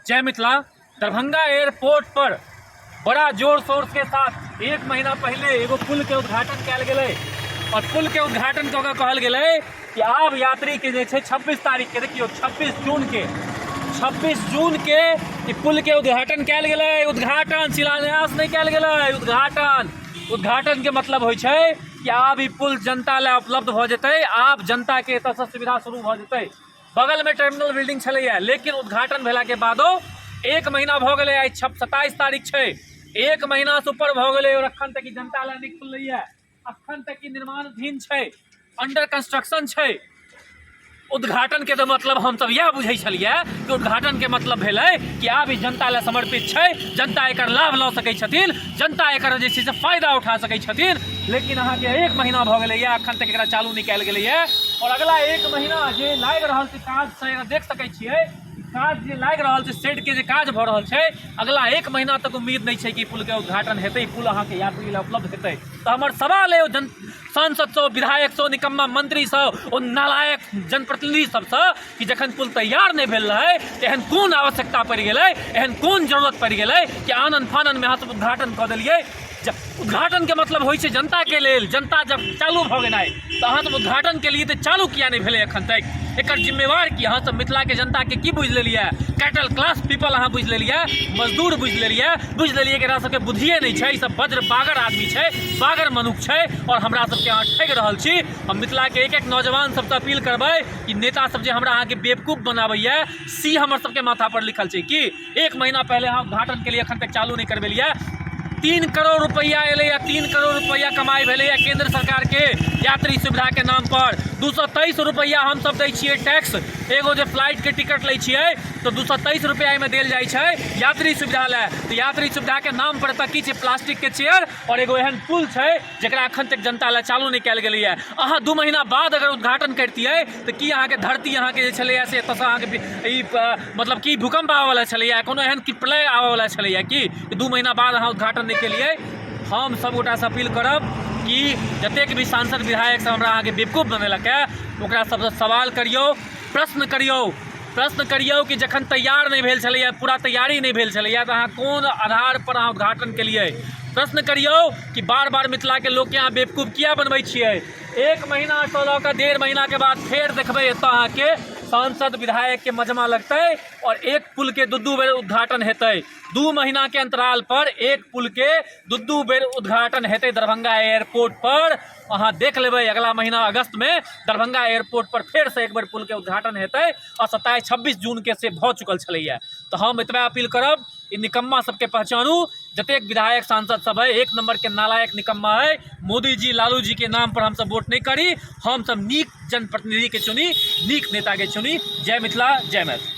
जय मिथिला। दरभंगा एयरपोर्ट पर बड़ा जोर शोर के साथ एक महीना पहले एगो पुल के उद्घाटन कयल गेलै और पुल के उद्घाटन कऽ के कहल गेलै कि आब यात्री के जे छै 26 तारीख के, देखियौ 26 जून के, 26 जून के ई पुल के उद्घाटन कयल गेलै। उद्घाटन, शिलान्यास नहि कयल गेलै, उद्घाटन। उद्घाटन के मतलब होइ छै कि आब ई पुल जनता लए उपलब्ध भऽ जेतै, आब जनता के एतऽसँ सुविधा शुरू भऽ जेतै। बगलमे टर्मिनल बिल्डिंग छलैया, लेकिन उद्घाटन भेलाके बादो एक महीना भऽ गेलै, आइ 27 तारीख छै, एक महीनासँ ऊपर भऽ गेलै और अखन तक ई जनता लए नहि खुललैया, अखन तक ई निर्माणाधीन छै, अंडर कंस्ट्रक्शन छै। उद्घाटनके तऽ मतलब हमसब इएह बुझै छलियै कि उद्घाटनके मतलब भेलै कि आब ई जनता लए समर्पित छै, जनता एकर लाभ लऽ सकै छथिन, जनता एकर जे छै से फायदा उठा सकै छथिन। लेकिन अहाँके एक महीना भऽ गेलैए, अखन तक एकरा चालू नहि कयल गेलैए और अगला एक महीना जे लागि रहल छै काज से देख सकै छियै, काज जे लागि रहल छै, शेड के जे काज भऽ रहल छै, अगला एक महीना तक उम्मीद नहि छै कि पुलके उद्घाटन हेतै, पुल अहाँके यात्री लए उपलब्ध हेतै। तऽ हमर सवाल अइ ओ जन सांसद सँ, विधायक सँ, निकम्मा मंत्री सँ, ओ नालायक जनप्रतिनिधि सबसँ कि जखन पुल तैयार नहि भेल रहै तऽ एहन कोन आवश्यकता पड़ि गेलै, एहन कोन जरूरत पड़ि गेलै कि आनन फाननमे अहाँ सब उद्घाटन कऽ देलियै। उद्घाटनके मतलब होइ छै जनताके लेल, जनता जब चालू भऽ गेनाइ, तऽ अहाँ सब उद्घाटन केलियै तऽ चालू किया नहि भेलै एखन तक? एकर जिम्मेवार की? अहाँ सब मिथिलाके जनताके की बुझि लेलियै? कैटल क्लास पीपल अहाँ बुझि लेलियै, मजदूर बुझि लेलियै, बुझि लेलियै कि एकरा सबके बुद्धिए नहि छै, ई सब वज्र बागर आदमी छै, बागर मनुख छै और हमरा सबके अहाँ ठगि रहल छी। हम मिथिलाके एक एक नौजवान सबसँ अपील करबै कि नेता सब जे हमरा अहाँके बेवकूफ बनाबैए, सी हमर सबके माथापर लिखल छै कि एक महीना पहले अहाँ उद्घाटन के लिए अखन तक चालू नहीं करबेलियै। 3 करोड़ रुपया एलैया, 3 करोड़ रुपया कमाई भेलैया केंद्र सरकार के यात्री सुविधा के नाम पर। 223 रुपया हम सब दै छियै टैक्स, एगो जे फ्लाइट के टिकट लै छियै तऽ 223 रुपया एहिमे देल जाइ छै यात्री सुविधा लए। तऽ यात्री सुविधा के नाम पर एतऽ की छै? प्लास्टिक के चेयर और एगो एहन पुल छै जकरा अखन तक जनता लए चालू नहि कयल गेलैया। अहाँ 2 महीना बाद अगर उद्घाटन करितियै तऽ की अहाँके धरती अहाँके जे छलैया से एतऽसँ अहाँके ई मतलब की भूकम्प आबऽवला छलैया, कोनो एहन की प्रलय आबऽवला छलैया कि 2 महीना बाद अहाँ उद्घाटन नहि केलियै? हम सब गोटासँ अपील करब कि जतेक भी सांसद विधायक सब हमरा अहाँके बेवकूफ बनेलक हँ, ओकरा सबसँ सवाल करियौ, प्रश्न करियौ, प्रश्न करियौ कि जखन तैयार नहि भेल छलैया, पूरा तैयारी नहि भेल छलैया, तऽ अहाँ कोन आधार पर अहाँ उद्घाटन केलियै? प्रश्न करियौ कि बार बार मिथिलाके लोकके अहाँ बेवकूफ किया बनबै छियै? एक महीनासँ लऽ कऽ 1.5 महीनाके बाद फेर देखबै एतऽ अहाँके सांसद विधायकके मजमा लगतै और एक पुलके 2-2 बेर उद्घाटन हेतै। 2 महीनाके अंतराल पर एक पुलके 2-2 बेर उद्घाटन हेतै दरभंगा एयरपोर्ट पर। अहाँ देख लेबै अगला महीना अगस्तमे दरभंगा एयरपोर्ट पर फेरसँ एक बेर पुलके उद्घाटन हेतै और 27-26 जूनके से भऽ चुकल छलैया। तऽ हम एतबे अपील करब, ई निकम्मा सबके पहचानू, जतेक विधायक सांसद सब है एक नंबर के नालायक निकम्मा है। मोदी जी लालू जी के नाम पर हमसब वोट नहीं करी, हमसब नीक जनप्रतिनिधि के चुनी, नीक नेता के चुनी। जय मिथिला, जय मैथिली।